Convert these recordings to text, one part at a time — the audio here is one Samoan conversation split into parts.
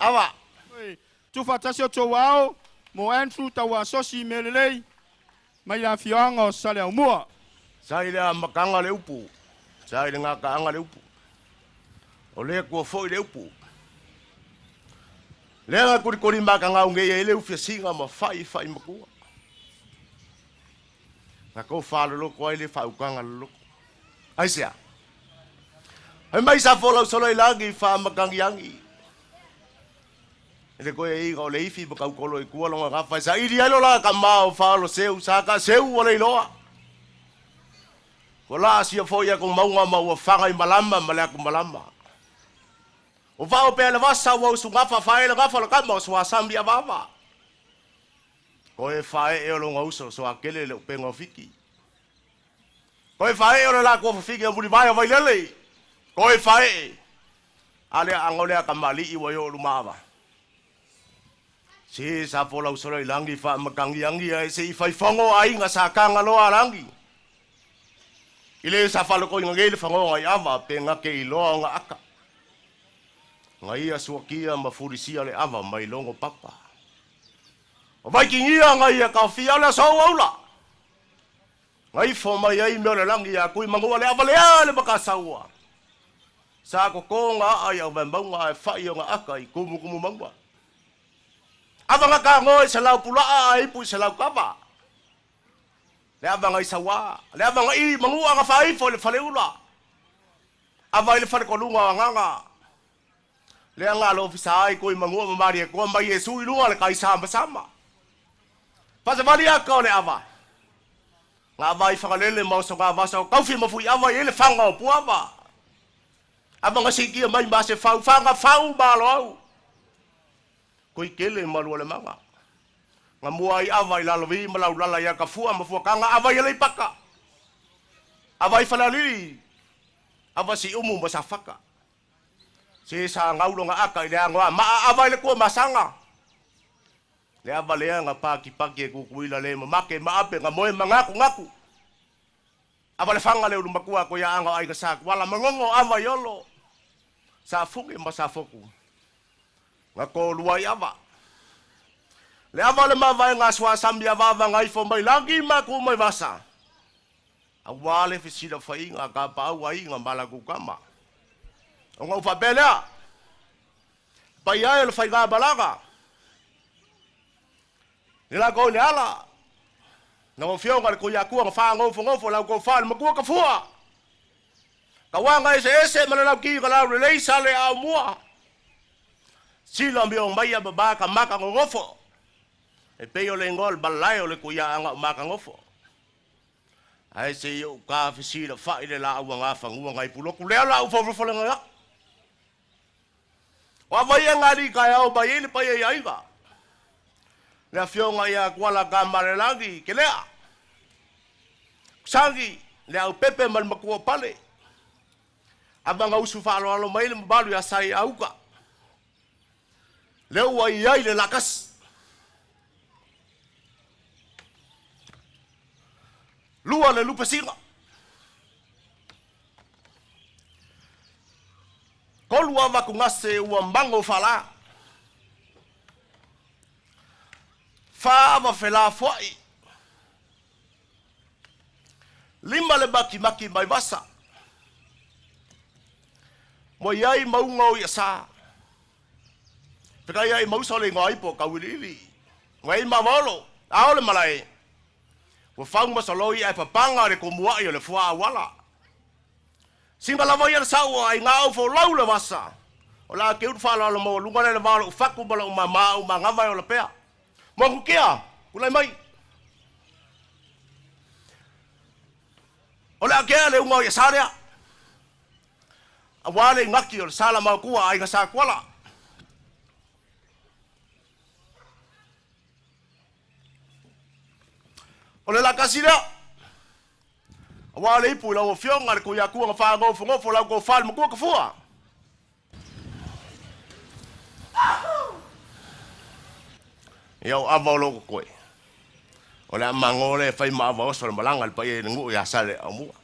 Ava. Tuufaatasi outou aao mo Andrew Tauasosi i mea lelei mai le afioaga o Saleaaumua. Sa i le amataga le upu, sa i le gataaga le upu, o le Atua foi le upu. Lea na kolikoli makagau nei ai le ufiasiga ma fa'i fa'i matua. Na tofa loloto ai le faautaga loloto. Aisea? Fai mai sa folau solo i lagi faamatagiagi. E le toe iga o le ifi ma tautolo i tua lona gafa e saili ai lo la tama o faalo seu sa ta seu ua le iloa. Ua laasia foi atu mauga ma ua faga i malama ma le atu malama. Ua vao pea le vasa ua usugafa fae le gafa o le tama o Suasami avaava. Koe faee o lona uso Soakele le upega o Fiti. Koe faee o le latou fafine o Mulivae o Vailele. Koe faee. A lea aga o lea kamali'i ua i o luma ava. Se sa folau solo i lagi faamatagiagi ae se i fai fogo aiga sa Tagaloa lagi. I le sa faalotoina nei le fagoga i ava pe gate iloa ona aka. Na ia suakia ma fulisia le ava mai logo papa. O Vaikigia na ia taofia o le aso auaula. Na ifo mai ai mea o le lagi ia Tuimanua le ava lea le Matasaua. Sa toto na aa i Auvaemauga ae fai ona aka i Tumutumumauga. Ava na tagoa i Selaupulaa ae ipu i Selautava. Le ava na i Saua, le ava na i Manua na faaifo i le Faleula. Ava i le Faletoluga o Agaga. Lea na alofisa ai Tuimanua ma Malietoa ma Iesu i luga o le tai samasama. Faasavali aka o le ava. Na ava i Fagalele ma Osogavasa o Taufi ma Fuiava i ai le faga o Puava. Ava na siitia mai ma Asefau, faga fau ma Aloau. Koikele ma Lualemaga. Na mua ai ava i Lalovi ma Laulala ia Tafua ma Fuataga ava i Aleipata. Ava i Falealili, ava Siumu ma Safata. Se sa gau lona aka i le agoa maa ava i le Tuamasaga. Le ava lea na pakipaki e Tutuila le mamake ma ape na moe ma gakugaku. Ava le faga le ulumatua ko ia aga o aiga sa Tuala Manono ava i Olo. Sa fuge ma sa fotu. Na tolua i ava. Le ava o le mavaega a Suasami ava ava na ifo mai lagi ma tu mai vasa. Aua le fesilafaiga a Tapaau aiga ma latou tama. Ona ou faapea lea, Paia e o le faigamalaga, i latou i le ala, lau Afioga i le Tuiatua na faanofonofo i lau tofa i le Matua Tafua, tauaga eseese ma le lauti na laulelei sa le aumua, sila mio maia ma matamata nonofo, e pei o le igoa o le malae o le Tuiaaga o Matanofo. Ae se i ou tafesilafa'i le laau agafanua nai pulotu lea la ou faufofolega ai. O ava ia na alii taeao mai ai le paia i aiga. Le afioga ia Tuala Tamalelagi Kelea, Sagi le Aupepe ma le Matua o Pale, ava na usu faaaloalo mai le mamalu ia Sai Auka. Lea ua i ai le lakasi. Lua le lupesiga. Tolu avatugase ua mago faalā. Fa ava felafoai. Lima le makimaki mai vasa. Ua i ai mauga o Iasa. Fekai ai mausa o le igoa ipo o Kauiliili. Ua i ai Mavaolo, ao le malae. Ua fau ma soloi ae papaga le tumuai o le fua auala. Sina lava ia le sau ai ngā au folau le vasa. O la ke uru faaaloalo maualuga le le va o lou fatu ma lou mama au manava e ola pea. Moakukia, tulai mai. O le akea le uga o ia sa lea. Aua le igaki o le sa la maotua aiga sa Tuala. O le lakasi lea. Aua le ipu i lau Afioga le Tuiatua na faanofonofo lau tofa le Matua Tafua. Ia o ava o lo o totoe. O le a mago lea e fai ma ava oso le malaga le paia i le nuu ia Saleaaumua.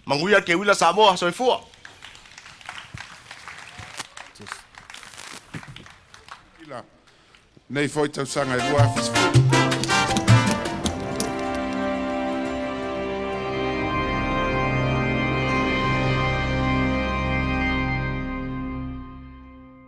Manuia le keuila Samoa, soifua. Nei foi tausaga e 2010.